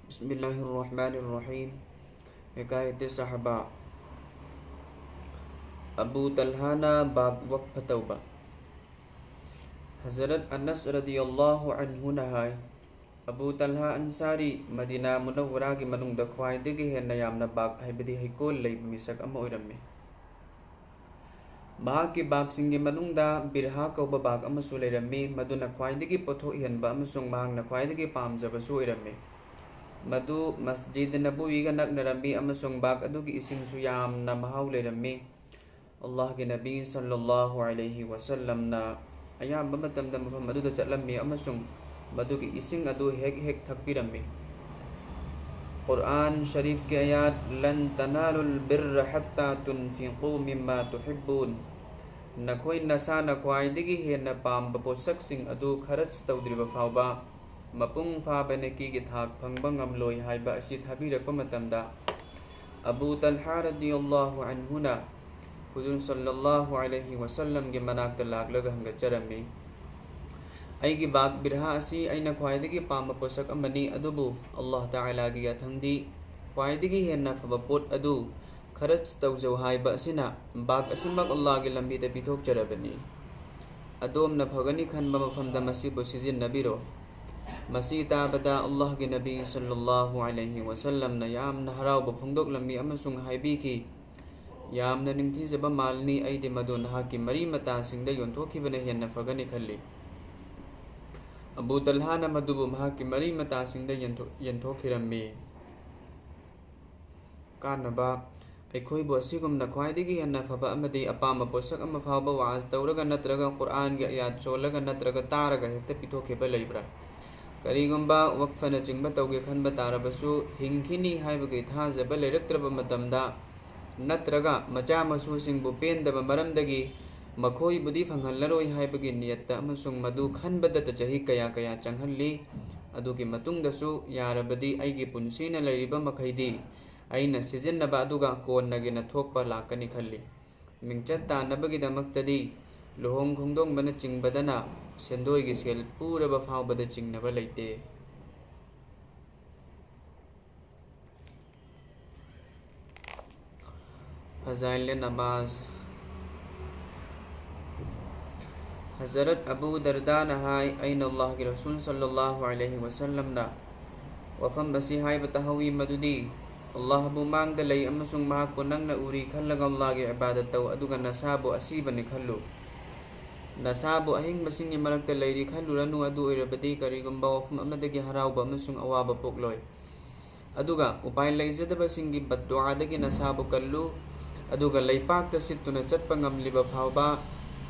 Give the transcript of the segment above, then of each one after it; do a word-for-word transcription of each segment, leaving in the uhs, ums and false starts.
بسم الله الرحمن الرحيم. حكاية الصحابة. Abu ꯇꯜꯍꯥꯅ ꯕꯥꯒ ꯋꯛꯐ ꯇꯧꯕ꯫ ꯍꯖꯔꯠ ꯑꯅꯁ ꯔꯗꯤꯌꯜꯂꯥꯍꯨ ꯑꯟꯍꯨꯅ ꯍꯥꯏ, Abu ꯇꯜꯍꯥ ꯑꯟꯁꯥꯔꯤ Madina ꯃꯨꯅꯧꯋꯔꯥꯒꯤ ꯃꯅꯨꯡꯗ ꯈ꯭ꯋꯥꯏꯗꯒꯤ ꯍꯦꯟꯅ ꯌꯥꯝꯅ ꯕꯥꯒ, ꯍꯥꯏꯕꯗꯤ ꯍꯩꯀꯣꯜ, ꯂꯩꯕ ꯃꯤꯁꯛ ꯑꯃ ꯑꯣꯏꯔꯝꯃꯤ꯫ ꯃꯍꯥꯛꯀꯤ ꯕꯥꯒꯁꯤꯡꯒꯤ ꯃꯅꯨꯡꯗ ꯕꯤꯔꯍꯥ ꯀꯧꯕ ꯕꯥꯒ ꯑꯃꯁꯨ ꯂꯩꯔꯝꯃꯤ, ꯃꯗꯨꯅ ꯈ꯭ꯋꯥꯏꯗꯒꯤ ꯄꯣꯠꯊꯣꯛ ꯍꯦꯟꯕ ꯑꯃꯁꯨꯡ ꯃꯍꯥꯛꯅ ꯈ꯭ꯋꯥꯏꯗꯒꯤ ꯄꯥꯝꯖꯕꯁꯨ ꯑꯣꯏꯔꯝꯃꯤ꯫ ꯃꯗꯨ ꯃꯁꯖꯤꯗ ꯅꯕꯋꯤꯒ ꯅꯛꯅꯔꯝꯃꯤ ꯑꯃꯁꯨꯡ ꯕꯥꯒ ꯑꯗꯨꯒꯤ ꯏꯁꯤꯡꯁꯨ ꯌꯥꯝꯅ ꯃꯍꯥꯎ ꯂꯩꯔꯝꯃꯤ꯫ ꯑꯜꯂꯥꯍꯒꯤ ꯅꯕꯤ ꯁꯜꯂꯜꯂꯥꯍꯨ ꯑꯂꯩꯍꯤ ꯋꯁꯜꯂꯝꯅ ꯑꯌꯥꯝꯕ ꯃꯇꯝꯗ ꯃꯐꯝ ꯑꯗꯨꯗ ꯆꯠꯂꯝꯃꯤ ꯑꯃꯁꯨꯡ ꯃꯗꯨꯒꯤ ꯏꯁꯤꯡ ꯑꯗꯨ ꯍꯦꯛ ꯍꯦꯛ ꯊꯛꯄꯤꯔꯝꯃꯤ꯫ ꯀꯨꯔꯥꯟ ꯁꯔꯤꯐꯀꯤ ꯑꯌꯥꯠ, "لن تنالوا البر حتى تنفقوا مما تحبون"꯫ ꯅꯈꯣꯏ ꯅꯁꯥꯅ ꯈ꯭ꯋꯥꯏꯗꯒꯤ ꯍꯦꯟꯅ ꯄꯥꯝꯕ ꯄꯣꯠꯁꯛꯁꯤꯡ ꯑꯗꯨ ꯈꯔꯆ ꯇꯧꯗ꯭ꯔꯤꯕ ꯐꯥꯎꯕ ꯃꯄꯨꯡ ꯐꯥꯕ ꯅꯦꯀꯤꯒꯤ ꯊꯥꯛ ꯐꯪꯕ ꯉꯝꯂꯣꯏ ꯍꯥꯏꯕ ꯑꯁꯤ ꯊꯥꯕꯤꯔꯛꯄ ꯃꯇꯝꯗ, ꯑꯕꯨ ꯇꯜꯍꯥ ꯔꯗꯤꯌꯜꯂꯥꯍꯨ ꯑꯟꯍꯨꯅ ꯍꯨꯖꯨꯔ ꯁꯜꯂꯜꯂꯥꯍꯨ ꯑꯂꯩꯍꯤ ꯋꯁꯜꯂꯝꯒꯤ ꯃꯅꯥꯛꯇ ꯂꯥꯛꯂꯒ ꯍꯪꯒꯠꯆꯔꯝꯃꯤ, "ꯑꯩꯒꯤ ꯕꯥꯒ ꯕꯤꯔꯍꯥ ꯑꯁꯤ ꯑꯩꯅ ꯈ꯭ꯋꯥꯏꯗꯒꯤ ꯄꯥꯝꯕ ꯄꯣꯠꯁꯛ ꯑꯃꯅꯤ, ꯑꯗꯨꯕꯨ ꯑꯜꯂꯥꯍ ꯇꯥꯂꯥꯒꯤ ꯌꯥꯊꯪꯗꯤ ꯈ꯭ꯋꯥꯏꯗꯒꯤ ꯍꯦꯟꯅ ꯐꯕ ꯄꯣꯠ ꯑꯗꯨ ꯈꯔꯆ ꯇꯧꯖꯧ ꯍꯥꯏꯕ ꯑꯁꯤꯅ ꯕꯥꯒ ꯑꯁꯤꯃꯛ ꯑꯜꯂꯥꯍꯒꯤ ꯂꯝꯕꯤꯗ ꯄꯤꯊꯣꯛꯆꯔꯕꯅꯤ꯫ ꯑꯗꯣꯝꯅ ꯐꯒꯅꯤ ꯈꯟꯕ ꯃꯐꯝꯗ ꯃꯁꯤꯕꯨ ꯁꯤꯖꯤꯟꯅꯕꯤꯔꯣ"꯫ ꯃꯁꯤ ꯇꯥꯕꯗ ꯑꯜꯂꯥꯍꯒꯤ ꯅꯕꯤ ꯁꯜꯂꯜꯂꯥꯍꯨ ꯑꯂꯩꯍꯤ ꯋꯁꯜꯂꯝꯅ ꯌꯥꯝꯅ ꯍꯔꯥꯎꯕ ꯐꯣꯡꯗꯣꯛꯂꯝꯃꯤ ꯑꯃꯁꯨꯡ ꯍꯥꯏꯕꯤꯈꯤ, "ꯌꯥꯝꯅ ꯅꯤꯡꯊꯤꯖꯕ ꯃꯥꯜꯅꯤ, ꯑꯩꯗꯤ ꯃꯗꯨ ꯅꯍꯥꯛꯀꯤ ꯃꯔꯤ ꯃꯇꯥꯁꯤꯡꯗ ꯌꯣꯟꯊꯣꯛꯈꯤꯕꯅ ꯍꯦꯟꯅ ꯐꯒꯅꯤ ꯈꯜꯂꯤ"꯫ ꯑꯕꯨ ꯇꯜꯍꯥꯅ ꯃꯗꯨꯕꯨ ꯃꯍꯥꯛꯀꯤ ꯃꯔꯤ ꯃꯇꯥꯁꯤꯡꯗ ꯌꯦꯟꯊꯣꯛ-, ꯌꯦꯟꯊꯣꯛꯈꯤꯔꯝꯃꯤ꯫ ꯀꯥꯟꯅꯕ: ꯑꯩꯈꯣꯏꯕꯨ ꯑꯁꯤꯒꯨꯝꯅ ꯈ꯭ꯋꯥꯏꯗꯒꯤ ꯍꯦꯟꯅ ꯐꯕ ꯑꯃꯗꯤ ꯑꯄꯥꯝꯕ ꯄꯣꯠꯁꯛ ꯑꯃ ꯐꯥꯎꯕ ꯋꯥꯖ ꯇꯧꯔꯒ ꯅꯠꯇ꯭ꯔꯒ ꯀꯨꯔꯥꯟꯒꯤ ꯑꯌꯥꯠ ꯁꯣꯜꯂꯒ ꯅꯠꯇ꯭ꯔꯒ ꯇꯥꯔꯒ ꯍꯦꯛꯇ ꯄꯤꯊꯣꯛꯈꯤꯕ ꯂꯩꯕ꯭ꯔꯥ? ꯀꯔꯤꯒꯨꯝꯕ ꯋꯛꯐꯅꯆꯤꯡꯕ ꯇꯧꯒꯦ ꯈꯟꯕ ꯇꯥꯔꯕꯁꯨ, ꯍꯤꯡꯈꯤꯅꯤ ꯍꯥꯏꯕꯒꯤ ꯊꯥꯖꯕ ꯂꯩꯔꯛꯇ꯭ꯔꯕ ꯃꯇꯝꯗ, ꯅꯠꯇ꯭ꯔꯒ ꯃꯆꯥ ꯃꯁꯨꯁꯤꯡꯕꯨ ꯄꯦꯟꯗꯕ ꯃꯔꯝꯗꯒꯤ ꯃꯈꯣꯏꯕꯨꯗꯤ ꯐꯪꯍꯜꯂꯔꯣꯏ ꯍꯥꯏꯕꯒꯤ ꯅꯤꯌꯠꯇ ꯑꯃꯁꯨꯡ ꯃꯗꯨ ꯈꯟꯕꯗꯇ ꯆꯍꯤ ꯀꯌꯥ ꯀꯌꯥ ꯆꯪꯍꯜꯂꯤ꯫ ꯑꯗꯨꯒꯤ ꯃꯇꯨꯡꯗꯁꯨ ꯌꯥꯔꯕꯗꯤ ꯑꯩꯒꯤ ꯄꯨꯟꯁꯤꯅ ꯂꯩꯔꯤꯕ ꯃꯈꯩꯗꯤ ꯑꯩꯅ ꯁꯤꯖꯤꯟꯅꯕ ꯑꯗꯨꯒ ꯀꯣꯟꯅꯒꯤꯅ ꯊꯣꯛꯄ ꯂꯥꯛꯀꯅꯤ ꯈꯜꯂꯤ꯫ ꯃꯤꯡꯆꯠ ꯇꯥꯟꯅꯕꯒꯤꯗꯃꯛꯇꯗꯤ ꯂꯨꯍꯣꯡ ꯈꯣꯡꯗꯣꯡꯕꯅꯆꯤꯡꯕꯗꯅ ꯁꯦꯟꯗꯣꯏꯒꯤ ꯁꯦꯜ ꯄꯨꯔꯕ ꯐꯥꯎꯕꯗ ꯆꯤꯡꯅꯕ ꯂꯩꯇꯦ꯫ ꯐꯖꯥꯏꯜ ꯅꯃꯥꯖ꯫ ꯍꯖꯔꯠ ꯑꯕꯨ ꯗꯔꯗꯥꯅ ꯍꯥꯏ, ꯑꯩꯅ ꯑꯜꯂꯥꯍꯒꯤ ꯔꯁꯨꯜ ꯁꯜꯂꯜꯂꯥꯍꯨ ꯑꯂꯩꯍꯤ ꯋꯁꯜꯂꯝꯅ ꯋꯥꯐꯝ ꯑꯁꯤ ꯍꯥꯏꯕ ꯇꯥꯍꯧꯏ, ꯃꯗꯨꯗꯤ, ꯑꯜꯂꯥꯍꯕꯨ ꯃꯥꯡꯗ ꯂꯩ ꯑꯃꯁꯨꯡ ꯃꯍꯥꯛꯄꯨ ꯅꯪꯅ ꯎꯔꯤ ꯈꯜꯂꯒ ꯑꯜꯂꯥꯍꯒꯤ ꯏꯕꯥꯗꯠ ꯇꯧ, ꯑꯗꯨꯒ ꯅꯁꯥꯕꯨ ꯑꯁꯤꯕꯅꯤ ꯈꯜꯂꯨ꯫ ꯅꯁꯥꯕꯨ ꯑꯍꯤꯡꯕꯁꯤꯡꯒꯤ ꯃꯔꯛꯇ ꯂꯩꯔꯤ ꯈꯜꯂꯨꯔꯅꯨ, ꯑꯗꯨ ꯑꯣꯏꯔꯕꯗꯤ ꯀꯔꯤꯒꯨꯝꯕ ꯋꯥꯐꯝ ꯑꯃꯗꯒꯤ ꯍꯔꯥꯎꯕ ꯑꯃꯁꯨꯡ ꯑꯋꯥꯕ ꯄꯣꯛꯂꯣꯏ꯫ ꯑꯗꯨꯒ ꯎꯄꯥꯏ ꯂꯩꯖꯗꯕꯁꯤꯡꯒꯤ ꯕꯗꯗꯨꯑꯥꯗꯒꯤ ꯅꯁꯥꯕꯨ ꯀꯜꯂꯨ, ꯑꯗꯨꯒ ꯂꯩꯄꯥꯛꯇ ꯁꯤꯠꯇꯨꯅ ꯆꯠꯄ ꯉꯝꯂꯤꯕ ꯐꯥꯎꯕ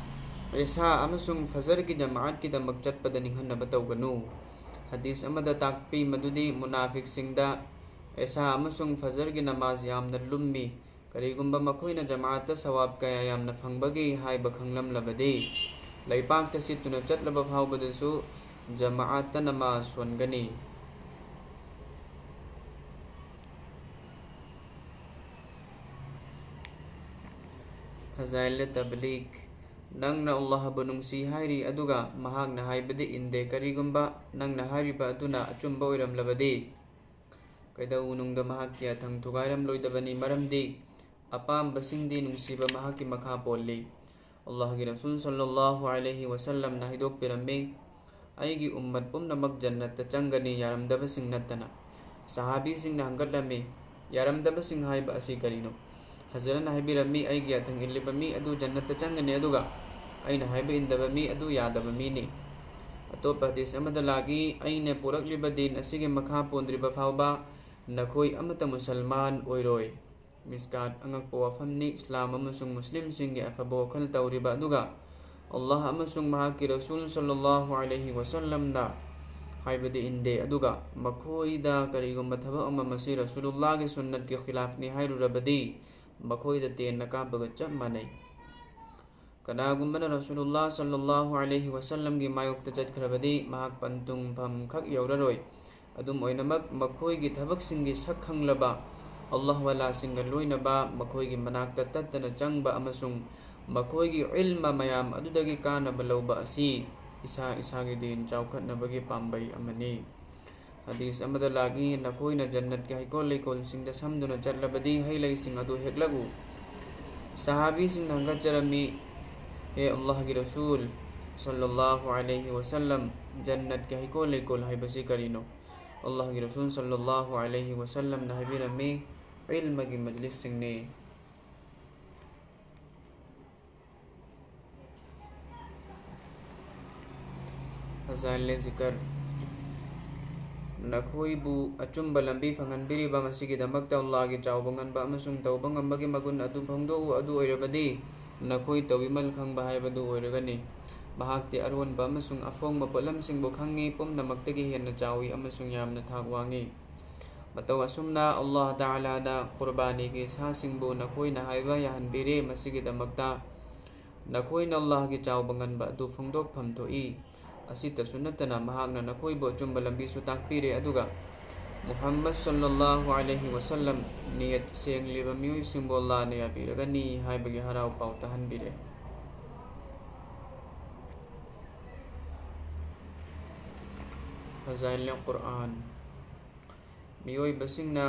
ꯏꯁꯥ ꯑꯃꯁꯨꯡ ꯐꯖꯔꯒꯤ ꯖꯃꯥꯑꯠꯀꯤꯗꯃꯛ ꯆꯠꯄꯗ ꯅꯤꯡꯍꯟꯅꯕ ꯇꯧꯒꯅꯨ꯫ ꯍꯗꯤꯁ ꯑꯃꯗ ꯇꯥꯛꯄꯤ ꯃꯗꯨꯗꯤ ꯃꯨꯅꯥꯐꯤꯛꯁꯤꯡꯗ ꯏꯁꯥ ꯑꯃꯁꯨꯡ ꯐꯖꯔꯒꯤ ꯅꯃꯥꯖ ꯌꯥꯝꯅ ꯂꯨꯝꯃꯤ꯫ ꯀꯔꯤꯒꯨꯝꯕ ꯃꯈꯣꯏꯅ ꯖꯃꯥꯑꯠꯇ ꯁꯋꯥꯕ ꯀꯌꯥ ꯌꯥꯝꯅ ꯐꯪꯕꯒꯦ ꯍꯥꯏꯕ ꯈꯪꯂꯝꯂꯕꯗꯤ, ꯂꯩꯄꯥꯛꯇ ꯁꯤꯠꯇꯨꯅ ꯆꯠꯂꯕ ꯐꯥꯎꯕꯗꯁꯨ ꯖꯃꯥꯑꯠꯇ ꯅꯃꯥꯖ ꯁꯣꯟꯒꯅꯤ꯫ ꯐꯖꯥꯏꯜ ꯇꯕꯂꯤꯒ꯫ ꯅꯪꯅ ꯑꯜꯂꯥꯍꯕꯨ ꯅꯨꯡꯁꯤ ꯍꯥꯏꯔꯤ, ꯑꯗꯨꯒ ꯃꯍꯥꯛꯅ ꯍꯥꯏꯕꯗꯤ ꯏꯟꯗꯦ꯫ ꯀꯔꯤꯒꯨꯝꯕ ꯅꯪꯅ ꯍꯥꯏꯔꯤꯕ ꯑꯗꯨꯅ ꯑꯆꯨꯝꯕ ꯑꯣꯏꯔꯝꯂꯕꯗꯤ, ꯀꯩꯗꯧꯅꯨꯡꯗ ꯃꯍꯥꯛꯀꯤ ꯑꯊꯪ ꯊꯨꯒꯥꯏꯔꯝꯂꯣꯏꯗꯕꯅꯤ, ꯃꯔꯝꯗꯤ ꯑꯄꯥꯝꯕꯁꯤꯡꯗꯤ ꯅꯨꯡꯁꯤꯕ ꯃꯍꯥꯛꯀꯤ ꯃꯈꯥ ꯄꯣꯜꯂꯤ꯫ ꯑꯜꯂꯥꯍꯒꯤ ꯔꯁꯨꯜ ꯁꯜꯂꯜꯂꯥꯍꯨ ꯑꯂꯩꯍꯤ ꯋꯁꯜꯂꯝꯅ ꯍꯥꯏꯗꯣꯛꯄꯤꯔꯝꯃꯤ, "ꯑꯩꯒꯤ ꯎꯝꯃꯠ ꯄꯨꯝꯅꯃꯛ ꯖꯟꯅꯠꯇ ꯆꯪꯒꯅꯤ, ꯌꯥꯔꯝꯗꯕꯁꯤꯡ ꯅꯠꯇꯅ꯫" ꯁꯍꯥꯕꯤꯁꯤꯡꯅ ꯍꯪꯒꯠꯂꯝꯃꯤ, "ꯌꯥꯔꯝꯗꯕꯁꯤꯡ ꯍꯥꯏꯕ ꯑꯁꯤ ꯀꯔꯤꯅꯣ?" ꯍꯖꯔꯠꯅ ꯍꯥꯏꯕꯤꯔꯝꯃꯤ, "ꯑꯩꯒꯤ ꯑꯊꯪ ꯏꯜꯂꯤꯕ ꯃꯤ ꯑꯗꯨ ꯖꯟꯅꯠꯇ ꯆꯪꯒꯅꯤ, ꯑꯗꯨꯒ ꯑꯩꯅ ꯍꯥꯏꯕ ꯏꯟꯗꯕ ꯃꯤ ꯑꯗꯨ ꯌꯥꯗꯕ ꯃꯤꯅꯤ꯫" ꯑꯇꯣꯞꯄ ꯍꯗꯤꯁ ꯑꯃꯗ ꯂꯥꯛꯏ, "ꯑꯩꯅ ꯄꯨꯔꯛꯂꯤꯕ ꯗꯤꯟ ꯑꯁꯤꯒꯤ ꯃꯈꯥ ꯄꯣꯟꯗ꯭ꯔꯤꯕ ꯐꯥꯎꯕ ꯅꯈꯣꯏ ꯑꯃꯠꯇ ꯃꯨꯁꯜꯃꯥꯟ ꯑꯣꯏꯔꯣꯏ꯫" ꯃꯤꯁꯀꯥꯠ꯫ ꯑꯉꯛꯄ ꯋꯥꯐꯝꯅꯤ, ꯏꯁꯂꯥꯝ ꯑꯃꯁꯨꯡ ꯃꯨꯁꯂꯤꯝꯁꯤꯡꯒꯤ ꯑꯐꯕ ꯋꯥꯈꯜ ꯇꯧꯔꯤꯕ ꯑꯗꯨꯒ ꯑꯜꯂꯥꯍ ꯑꯃꯁꯨꯡ ꯃꯍꯥꯛꯀꯤ ꯔꯁꯨꯜ ꯁꯜꯂꯜꯂꯥꯍꯨ ꯑꯂꯩꯍꯤ ꯋꯁꯜꯂꯝꯅ ꯍꯥꯏꯕꯗꯤ ꯏꯟꯗꯦ, ꯑꯗꯨꯒ ꯃꯈꯣꯏꯗ ꯀꯔꯤꯒꯨꯝꯕ ꯊꯕꯛ ꯑꯃ ꯃꯁꯤ ꯔꯁꯨꯂꯨꯜꯂꯥꯍꯒꯤ ꯁꯨꯟꯅꯠꯀꯤ ꯈꯤꯂꯥꯐꯅꯤ ꯍꯥꯏꯔꯨꯔꯕꯗꯤ, ꯃꯈꯣꯏꯗ ꯇꯦꯟꯅ ꯀꯥꯞꯄꯒ ꯆꯞ ꯃꯥꯟꯅꯩ꯫ ꯀꯅꯥꯒꯨꯝꯕꯅ ꯔꯁꯨꯂꯨꯜꯂꯥꯍ ꯁꯜꯂꯜꯂꯥꯍꯨ ꯑꯂꯩꯍꯤ ꯋꯁꯜꯂꯝꯒꯤ ꯃꯥꯌꯣꯛꯇ ꯆꯠꯈ꯭ꯔꯕꯗꯤ, ꯃꯍꯥꯛ ꯄꯟꯊꯨꯡꯐꯝ ꯈꯛ ꯌꯧꯔꯔꯣꯏ꯫ ꯑꯗꯨꯝ ꯑꯣꯏꯅꯃꯛ, ꯃꯈꯣꯏꯒꯤ ꯊꯕꯛꯁꯤꯡꯒꯤ ꯁꯛ ꯈꯪꯂꯕ ꯑꯜꯂꯥꯍ ꯋꯥꯂꯥꯁꯤꯡꯒ ꯂꯣꯏꯅꯕ, ꯃꯈꯣꯏꯒꯤ ꯃꯅꯥꯛꯇ ꯇꯠꯇꯅ ꯆꯪꯕ ꯑꯃꯁꯨꯡ ꯃꯈꯣꯏꯒꯤ ꯏꯜꯃ ꯃꯌꯥꯝ ꯑꯗꯨꯗꯒꯤ ꯀꯥꯟꯅꯕ ꯂꯧꯕ ꯑꯁꯤ ꯏꯁꯥ ꯏꯁꯥꯒꯤ ꯗꯤꯟ ꯆꯥꯎꯈꯠꯅꯕꯒꯤ ꯄꯥꯝꯕꯩ ꯑꯃꯅꯤ꯫ ꯍꯗꯤꯁ ꯑꯃꯗ ꯂꯥꯛꯏ, "ꯅꯈꯣꯏꯅ ꯖꯟꯅꯠꯀꯤ ꯍꯩꯀꯣꯜ ꯂꯩꯀꯣꯜꯁꯤꯡꯗ ꯁꯝꯗꯨꯅ ꯆꯠꯂꯕꯗꯤ, ꯍꯩ ꯂꯩꯁꯤꯡ ꯑꯗꯨ ꯍꯦꯛꯂꯛꯎ, ꯁꯍꯥꯕꯤꯁꯤꯡꯅ ꯍꯪꯒꯠꯆꯔꯝꯃꯤ, "ꯍꯦ ꯑꯜꯂꯥꯍꯒꯤ ꯔꯁꯨꯜ ꯁꯜꯂꯜꯂꯥꯍꯨ ꯑꯂꯩꯍꯤ ꯋꯁꯜꯂꯝ, ꯖꯟꯅꯠꯀꯤ ꯍꯩꯀꯣꯜ ꯂꯩꯀꯣꯜ ꯍꯥꯏꯕꯁꯤ ꯀꯔꯤꯅꯣ?" ꯑꯜꯂꯥꯍꯒꯤ ꯔꯁꯨꯜ ꯁꯜꯂꯜꯂꯥꯍꯨ ꯑꯂꯩꯍꯤ ꯋꯁꯜꯂꯝꯅ ꯍꯥꯏꯕꯤꯔꯝꯃꯤ, "ꯏꯜꯃꯒꯤ ꯃꯖꯂꯤꯁꯁꯤꯡꯅꯤ"꯫ ꯐꯖꯥꯏꯜ ꯖꯤꯀꯔ꯫ ꯅꯈꯣꯏꯕꯨ ꯑꯆꯨꯝꯕ ꯂꯝꯕꯤ ꯐꯪꯍꯟꯕꯤꯔꯤꯕ ꯃꯁꯤꯒꯤꯗꯃꯛꯇ ꯑꯜꯂꯥꯍꯒꯤ ꯆꯥꯎꯕ ꯉꯟꯕ ꯑꯃꯁꯨꯡ ꯇꯧꯕ ꯉꯝꯕꯒꯤ ꯃꯒꯨꯟ ꯑꯗꯨ ꯐꯣꯡꯗꯣꯛꯎ, ꯑꯗꯨ ꯑꯣꯏꯔꯕꯗꯤ ꯅꯈꯣꯏ ꯇꯧꯕꯤꯃꯜ ꯈꯪꯕ ꯍꯥꯏꯕꯗꯨ ꯑꯣꯏꯔꯒꯅꯤ꯫ ꯃꯍꯥꯛꯇꯤ ꯑꯔꯣꯟꯕ ꯑꯃꯁꯨꯡ ꯑꯐꯣꯡꯕ ꯄꯣꯠꯂꯝꯁꯤꯡꯕꯨ ꯈꯪꯉꯤ, ꯄꯨꯝꯅꯃꯛꯇꯒꯤ ꯍꯦꯟꯅ ꯆꯥꯎꯏ ꯑꯃꯁꯨꯡ ꯌꯥꯝꯅ ꯊꯥꯛ ꯋꯥꯡꯉꯤ꯫ ꯃꯇꯧ ꯑꯁꯨꯝꯅ ꯑꯜꯂꯥꯍ ꯇꯥꯂꯥꯅ ꯀꯨꯔꯕꯥꯅꯤꯒꯤ ꯁꯥꯁꯤꯡꯕꯨ ꯅꯈꯣꯏꯅ ꯍꯥꯏꯕ ꯌꯥꯍꯟꯕꯤꯔꯦ꯫ ꯃꯁꯤꯒꯤꯗꯃꯛꯇ ꯅꯈꯣꯏꯅ ꯑꯜꯂꯥꯍꯒꯤ ꯆꯥꯎꯕ ꯉꯟꯕ ꯑꯗꯨ ꯐꯣꯡꯗꯣꯛꯐꯝ ꯊꯣꯛꯏ꯫ ꯑꯁꯤꯇꯁꯨ ꯅꯠꯇꯅ, ꯃꯍꯥꯛꯅ ꯅꯈꯣꯏꯕꯨ ꯑꯆꯨꯝꯕ ꯂꯝꯕꯤꯁꯨ ꯇꯥꯛꯄꯤꯔꯦ, ꯑꯗꯨꯒ ꯃꯨꯍꯝꯃꯗ ꯁꯜꯂꯜꯂꯥꯍꯨ ꯑꯂꯩꯍꯤ ꯋꯁꯜꯂꯝ ꯅꯤꯌꯠ ꯁꯦꯡꯂꯤꯕ ꯃꯤꯑꯣꯏꯁꯤꯡꯕꯨ ꯑꯜꯂꯥꯍꯅ ꯌꯥꯕꯤꯔꯒꯅꯤ ꯍꯥꯏꯕꯒꯤ ꯍꯔꯥꯎ ꯄꯥꯎ ꯇꯥꯍꯟꯕꯤꯔꯦ꯫ ꯐꯖꯥꯏꯜ ꯀꯨꯔꯑꯥꯟ꯫ ꯃꯤꯑꯣꯏꯕꯁꯤꯡꯅ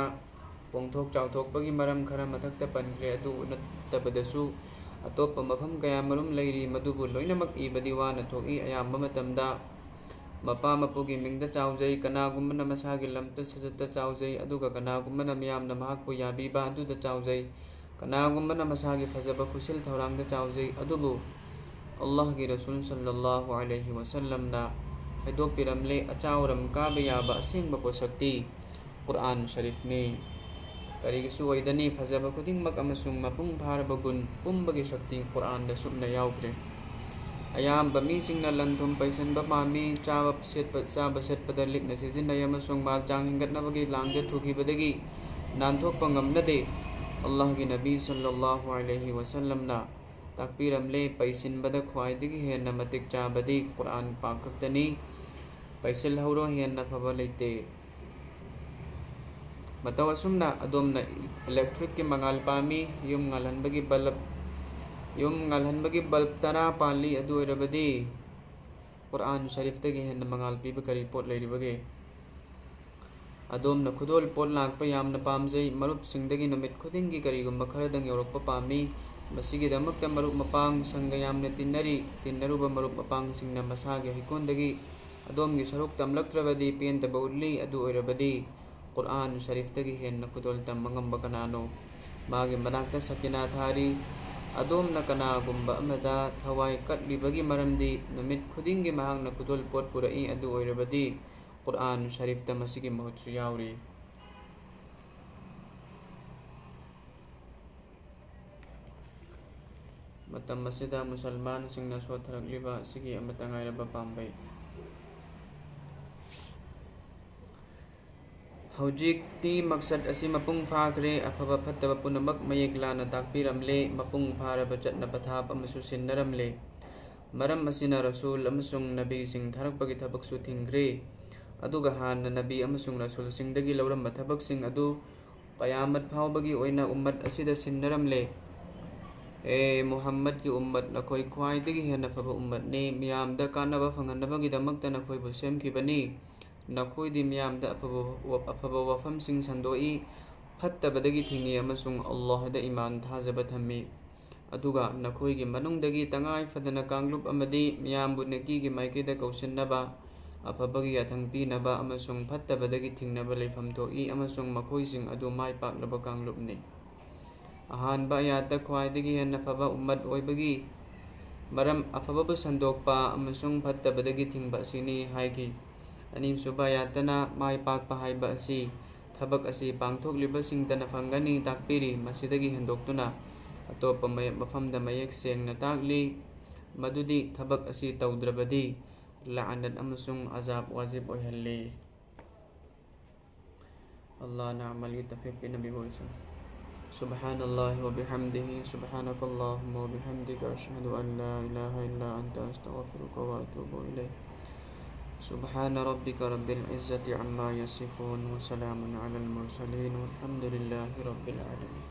ꯄꯣꯡꯊꯣꯛ ꯆꯥꯎꯊꯣꯛꯄꯒꯤ ꯃꯔꯝ ꯈꯔ ꯃꯊꯛꯇ ꯄꯟꯈ꯭ꯔꯦ꯫ ꯑꯗꯨ ꯅꯠꯇꯕꯗꯁꯨ ꯑꯇꯣꯞꯄ ꯃꯐꯝ ꯀꯌꯥꯃꯔꯨꯝ ꯂꯩꯔꯤ, ꯃꯗꯨꯕꯨ ꯂꯣꯏꯅꯃꯛ ꯏꯕꯗꯤ ꯋꯥꯅ ꯊꯣꯛꯏ꯫ ꯑꯌꯥꯝꯕ ꯃꯇꯝꯗ ꯃꯄꯥ ꯃꯄꯨꯒꯤ ꯃꯤꯡꯗ ꯆꯥꯎꯖꯩ, ꯀꯅꯥꯒꯨꯝꯕꯅ ꯃꯁꯥꯒꯤ ꯂꯝꯆꯠ ꯁꯥꯖꯠꯇ ꯆꯥꯎꯖꯩ, ꯑꯗꯨꯒ ꯀꯅꯥꯒꯨꯝꯕꯅ ꯃꯤꯌꯥꯝꯅ ꯃꯍꯥꯛꯄꯨ ꯌꯥꯕꯤꯕ ꯑꯗꯨꯗ ꯆꯥꯎꯖꯩ꯫ ꯀꯅꯥꯒꯨꯝꯕꯅ ꯃꯁꯥꯒꯤ ꯐꯖꯕ ꯈꯨꯠꯁꯦꯜ ꯊꯧꯔꯥꯡꯗ ꯆꯥꯎꯖꯩ, ꯑꯗꯨꯕꯨ ꯑꯜꯂꯥꯍꯒꯤ ꯔꯁꯨꯜ ꯁꯜꯂꯜꯂꯥꯍꯨ ꯑꯂꯩꯍꯤ ꯋꯁꯜꯂꯝꯅ ꯍꯥꯏꯗꯣꯛꯄꯤꯔꯝꯂꯦ, ꯑꯆꯥꯎꯔꯝ ꯀꯥꯕ ꯌꯥꯕ ꯑꯁꯦꯡꯕ ꯄꯣꯠꯁꯛꯇꯤ ꯀꯨꯔꯑꯥꯟ ꯁꯔꯤꯐꯅꯤ꯫ ꯀꯔꯤꯒꯤꯁꯨ ꯑꯣꯏꯗꯅꯤ, ꯐꯖꯕ ꯈꯨꯗꯤꯡꯃꯛ ꯑꯃꯁꯨꯡ ꯃꯄꯨꯡ ꯐꯥꯔꯕ ꯒꯨꯟ ꯄꯨꯝꯕꯒꯤ ꯁꯛꯇꯤ ꯀꯨꯔꯑꯥꯟꯗ ꯁꯨꯞꯅ ꯌꯥꯎꯈ꯭ꯔꯦ꯫ ꯑꯌꯥꯝꯕ ꯃꯤꯁꯤꯡꯅ ꯂꯟ ꯊꯨꯝ ꯄꯩꯁꯤꯟꯕ ꯄꯥꯝꯃꯤ, ꯆꯥꯕ ꯁꯦꯠꯄ, ꯆꯥꯕ ꯁꯦꯠꯄꯗ ꯂꯤꯛꯅ ꯁꯤꯖꯤꯟꯅꯩ ꯑꯃꯁꯨꯡ ꯃꯥꯜ ꯆꯥꯡ ꯍꯦꯟꯒꯠꯅꯕꯒꯤ ꯂꯥꯡꯗ ꯊꯨꯈꯤꯕꯗꯒꯤ ꯅꯥꯟꯊꯣꯛꯄ ꯉꯝꯅꯗꯦ꯫ ꯑꯜꯂꯥꯍꯒꯤ ꯅꯕꯤ ꯁꯜꯂꯜꯂꯥꯍꯨ ꯑꯂꯩꯍꯤ ꯋꯁꯜꯂꯝꯅ ꯇꯥꯛꯄꯤꯔꯝꯂꯦ, ꯄꯩꯁꯤꯟꯕꯗ ꯈ꯭ꯋꯥꯏꯗꯒꯤ ꯍꯦꯟꯅ ꯃꯇꯤꯛ ꯆꯥꯕꯗꯤ ꯀꯨꯔꯑꯥꯟ ꯄꯥꯛ ꯈꯛꯇꯅꯤ꯫ ꯄꯩꯁꯤꯜꯍꯧꯔꯣ, ꯍꯦꯟꯅ ꯐꯕ ꯂꯩꯇꯦ꯫ ꯃꯇꯧ ꯑꯁꯨꯝꯅ ꯑꯗꯣꯝꯅ ꯏꯂꯦꯛꯇ꯭ꯔꯤꯛꯀꯤ ꯃꯉꯥꯜ ꯄꯥꯝꯃꯤ, ꯌꯨꯝ ꯉꯥꯜꯍꯟꯕꯒꯤ ꯕꯜꯕ, ꯌꯨꯝ ꯉꯥꯜꯍꯟꯕꯒꯤ ꯕꯜꯕ ꯇꯔꯥ ꯄꯥꯜꯂꯤ, ꯑꯗꯨ ꯑꯣꯏꯔꯕꯗꯤ ꯀꯨꯔꯑꯥꯟ ꯁꯔꯤꯐꯇꯒꯤ ꯍꯦꯟꯅ ꯃꯉꯥꯜ ꯄꯤꯕ ꯀꯔꯤ ꯄꯣꯠ ꯂꯩꯔꯤꯕꯒꯦ? ꯑꯗꯣꯝꯅ ꯈꯨꯗꯣꯜ ꯄꯣꯠ ꯂꯥꯛꯄ ꯌꯥꯝꯅ ꯄꯥꯝꯖꯩ, ꯃꯔꯨꯞꯁꯤꯡꯗꯒꯤ ꯅꯨꯃꯤꯠ ꯈꯨꯗꯤꯡꯒꯤ ꯀꯔꯤꯒꯨꯝꯕ ꯈꯔꯗꯪ ꯌꯧꯔꯛꯄ ꯄꯥꯝꯃꯤ, ꯃꯁꯤꯒꯤꯗꯃꯛꯇ ꯃꯔꯨꯞ ꯃꯄꯥꯡ ꯁꯪꯒ ꯌꯥꯝꯅ ꯇꯤꯟꯅꯔꯤ꯫ ꯇꯤꯟꯅꯔꯨꯕ ꯃꯔꯨꯞ ꯃꯄꯥꯡꯁꯤꯡꯅ ꯃꯁꯥꯒꯤ ꯍꯩꯀꯣꯟꯗꯒꯤ ꯑꯗꯣꯝꯒꯤ ꯁꯔꯨꯛ ꯇꯝꯂꯛꯇ꯭ꯔꯕꯗꯤ ꯄꯦꯟꯗꯕ ꯎꯠꯂꯤ꯫ ꯑꯗꯨ ꯑꯣꯏꯔꯕꯗꯤ ꯀꯨꯔꯑꯥꯟ ꯁꯔꯤꯐꯇꯒꯤ ꯍꯦꯟꯅ ꯈꯨꯗꯣꯜ ꯇꯝꯕ ꯉꯝꯕ ꯀꯅꯥꯅꯣ? ꯃꯥꯒꯤ ꯃꯅꯥꯛꯇ ꯁꯀꯤꯅꯥ ꯊꯥꯔꯤ꯫ ꯑꯗꯣꯝꯅ ꯀꯅꯥꯒꯨꯝꯕ ꯑꯃꯗ ꯊꯋꯥꯏ ꯀꯠꯂꯤꯕꯒꯤ ꯃꯔꯝꯗꯤ ꯅꯨꯃꯤꯠ ꯈꯨꯗꯤꯡꯒꯤ ꯃꯍꯥꯛꯅ ꯈꯨꯗꯣꯜ ꯄꯣꯠ ꯄꯨꯔꯛꯏ꯫ ꯑꯗꯨ ꯑꯣꯏꯔꯕꯗꯤ ꯀꯨꯔꯑꯥꯟ ꯁꯔꯤꯐꯇ ꯃꯁꯤꯒꯤ ꯃꯍꯨꯠꯁꯨ ꯌꯥꯎꯔꯤ꯫ ꯃꯇꯝ ꯑꯁꯤꯗ ꯃꯨꯁꯜꯃꯥꯟꯁꯤꯡꯅ ꯁꯣꯠꯊꯔꯛꯂꯤꯕ ꯑꯁꯤꯒꯤ ꯑꯃꯠꯇ ꯉꯥꯏꯔꯕ ꯄꯥꯝꯕꯩ꯫ ꯍꯧꯖꯤꯛꯇꯤ ꯃꯛꯁꯠ ꯑꯁꯤ ꯃꯄꯨꯡ ꯐꯥꯈ꯭ꯔꯦ꯫ ꯑꯐꯕ ꯐꯠꯇꯕ ꯄꯨꯝꯅꯃꯛ ꯃꯌꯦꯛ ꯂꯥꯅ ꯇꯥꯛꯄꯤꯔꯝꯂꯦ꯫ ꯃꯄꯨꯡ ꯐꯥꯔꯕ ꯆꯠꯅ ꯄꯊꯥꯞ ꯑꯃꯁꯨ ꯁꯤꯟꯅꯔꯝꯂꯦ꯫ ꯃꯔꯝ ꯑꯁꯤꯅ ꯔꯁꯨꯜ ꯑꯃꯁꯨꯡ ꯅꯕꯤꯁꯤꯡ ꯊꯥꯔꯛꯄꯒꯤ ꯊꯕꯛꯁꯨ ꯊꯤꯡꯈ꯭ꯔꯦ꯫ ꯑꯗꯨꯒ ꯍꯥꯟꯅ ꯅꯕꯤ ꯑꯃꯁꯨꯡ ꯔꯁꯨꯜꯁꯤꯡꯗꯒꯤ ꯂꯧꯔꯝꯕ ꯊꯕꯛꯁꯤꯡ ꯑꯗꯨ ꯀꯌꯥꯃꯠ ꯐꯥꯎꯕꯒꯤ ꯑꯣꯏꯅ ꯎꯝꯃꯠ ꯑꯁꯤꯗ ꯁꯤꯟꯅꯔꯝꯂꯦ꯫ ꯑꯦ ꯃꯨꯍꯝꯃꯗꯀꯤ ꯎꯝꯃꯠ, ꯅꯈꯣꯏ ꯈ꯭ꯋꯥꯏꯗꯒꯤ ꯍꯦꯟꯅ ꯐꯕ ꯎꯝꯃꯠꯅꯤ꯫ ꯃꯤꯌꯥꯝꯗ ꯀꯥꯟꯅꯕ ꯐꯪꯍꯟꯅꯕꯒꯤꯗꯃꯛꯇ ꯅꯈꯣꯏꯕꯨ ꯁꯦꯝꯈꯤꯕꯅꯤ꯫ ꯅꯈꯣꯏꯗꯤ ꯃꯤꯌꯥꯝꯗ ꯑꯐꯕ, ꯑꯐꯕ ꯋꯥꯐꯝꯁꯤꯡ ꯁꯟꯗꯣꯛꯏ, ꯐꯠꯇꯕꯗꯒꯤ ꯊꯤꯡꯏ ꯑꯃꯁꯨꯡ ꯑꯜꯂꯥꯍꯗ ꯏꯃꯥꯟ ꯊꯥꯖꯕ ꯊꯝꯃꯤ꯫ ꯑꯗꯨꯒ ꯅꯈꯣꯏꯒꯤ ꯃꯅꯨꯡꯗꯒꯤ ꯇꯉꯥꯏ ꯐꯗꯅ ꯀꯥꯡꯂꯨꯞ ꯑꯃꯗꯤ ꯃꯤꯌꯥꯝꯕꯨ ꯅꯦꯀꯤꯒꯤ ꯃꯥꯏꯀꯩꯗ ꯀꯧꯁꯤꯟꯅꯕ, ꯑꯐꯕꯒꯤ ꯌꯥꯊꯪ ꯄꯤꯅꯕ ꯑꯃꯁꯨꯡ ꯐꯠꯇꯕꯗꯒꯤ ꯊꯤꯡꯅꯕ ꯂꯩꯐꯝ ꯊꯣꯛꯏ, ꯑꯃꯁꯨꯡ ꯃꯈꯣꯏꯁꯤꯡ ꯑꯗꯨ ꯃꯥꯏ ꯄꯥꯛꯂꯕ ꯀꯥꯡꯂꯨꯞꯅꯤ꯫ ꯑꯍꯥꯟꯕ ꯑꯌꯥꯠꯇ ꯈ꯭ꯋꯥꯏꯗꯒꯤ ꯍꯦꯟꯅ ꯐꯕ ꯎꯝꯃꯠ ꯑꯣꯏꯕꯒꯤ ꯃꯔꯝ ꯑꯐꯕꯕꯨ ꯁꯟꯗꯣꯛꯄ ꯑꯃꯁꯨꯡ ꯐꯠꯇꯕꯗꯒꯤ ꯊꯤꯡꯕ ꯑꯁꯤꯅꯤ ꯍꯥꯏꯈꯤ꯫ ꯑꯅꯤꯁꯨꯕ ꯑꯌꯥꯠꯇꯅ ꯃꯥꯏ ꯄꯥꯛꯄ ꯍꯥꯏꯕ ꯑꯁꯤ ꯊꯕꯛ ꯑꯁꯤ ꯄꯥꯡꯊꯣꯛꯂꯤꯕꯁꯤꯡꯇꯅ ꯐꯪꯒꯅꯤ ꯇꯥꯛꯄꯤꯔꯤ꯫ ꯃꯁꯤꯗꯒꯤ ꯍꯦꯟꯗꯣꯛꯇꯨꯅ ꯑꯇꯣꯞꯄ ꯃꯌꯦꯛ ꯃꯐꯝꯗ ꯃꯌꯦꯛ ꯁꯦꯡꯅ ꯇꯥꯛꯂꯤ, ꯃꯗꯨꯗꯤ ꯊꯕꯛ ꯑꯁꯤ ꯇꯧꯗ꯭ꯔꯕꯗꯤ ꯂꯥꯅꯠ ꯑꯃꯁꯨꯡ ꯑꯖꯥꯕ ꯋꯥꯖꯤꯕ ꯑꯣꯏꯍꯜꯂꯤ꯫ ꯑꯜꯂꯥꯍꯅ ꯑꯃꯜꯒꯤ ꯇꯧꯐꯤꯛ ꯄꯤꯅꯕꯤꯕ ꯑꯣꯏꯁꯅꯨ꯫ سبحان الله وبحمده، سبحانك اللهم وبحمدك، أشهد أن لا إله إلا أنت، أستغفرك وأتوب إليك. سبحان ربك رب العزة عما يصفون، وسلام على المرسلين، والحمد لله رب العالمين.